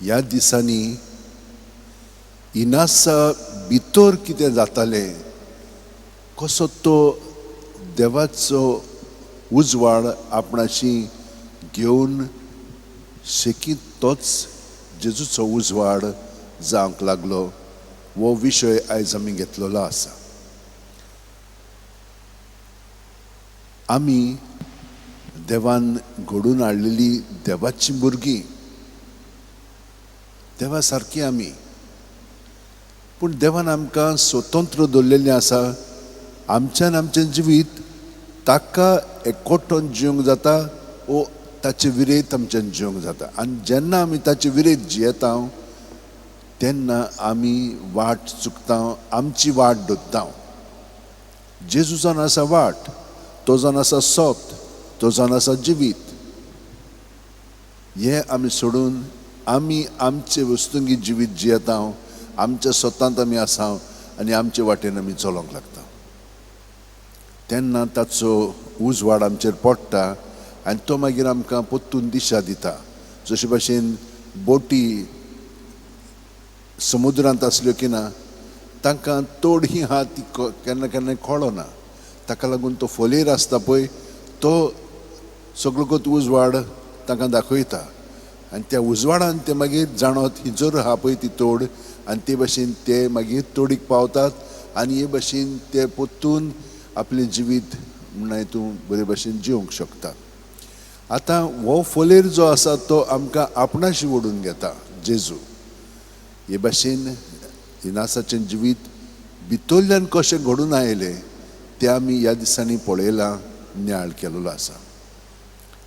ह्या दिसांनी इनासा भितर कितें जातालें, कसो तो देवाचो उजवाड आपणाशी घेवन शेकीत तोच जेजूचो उजवाड जावंक लागलो, हो विशय आयज आमी घेतलेलो आसा. आमी देवान घडून हाडलेली देवाची भुरगीं, देवा सारकी आमी, पूण देवान आमकां स्वतंत्र दवरलेलें आसा. आमच्यान आमचें जिवीत ताका एकवटून जिवंक जाता वो ताचे विरयत आमच्यान जिवंक जाता. आनी जेन्ना आमी ताचे विरयत जियेता तेन्ना आमी वाट चुकता, आमची वाट धरता. जेजू जावन आसा वाट, तो जावन आसा सत, तो जावन आसा जिवीत. हें आमी सोडून आमी आमचे वस्तुंगी जिवीत जियेता, आमच्या स्वतांत आमी आसा आनी आमचे वाटेन आमी चलोवंक लागता. तेन्ना ताचो उजवाड आमचेर पडटा आनी तो मागीर आमकां परतून दिशा दिता. जशे भाशेन बोटी समुद्रांत आसल्यो की ना, तांकां तोड ही आहा ती केन्ना केन्ना कळना. ताका लागून तो फोलेर आसता पळय, तो सगळो उजवाड तांकां दाखयता आनी त्या उजवाडान ते मागीर जाणत ही जर आहा पळय ती तोड, आनी ते भाशेन ते मागीर तोडीक पावतात आनी हे भाशेन ते परतून आपलें जिवीत म्हणून तूं बरे भाशेन जिवंक शकता. आतां हो फोलेर जो आसा तो आमकां आपणाशी ओडून घेता जेजू. हे भाशेन इनासाचें जिवीत भितरल्यान कशें घडून आयलें तें आमी ह्या दिसांनी पळयलां, नियाळ केलेलो आसा.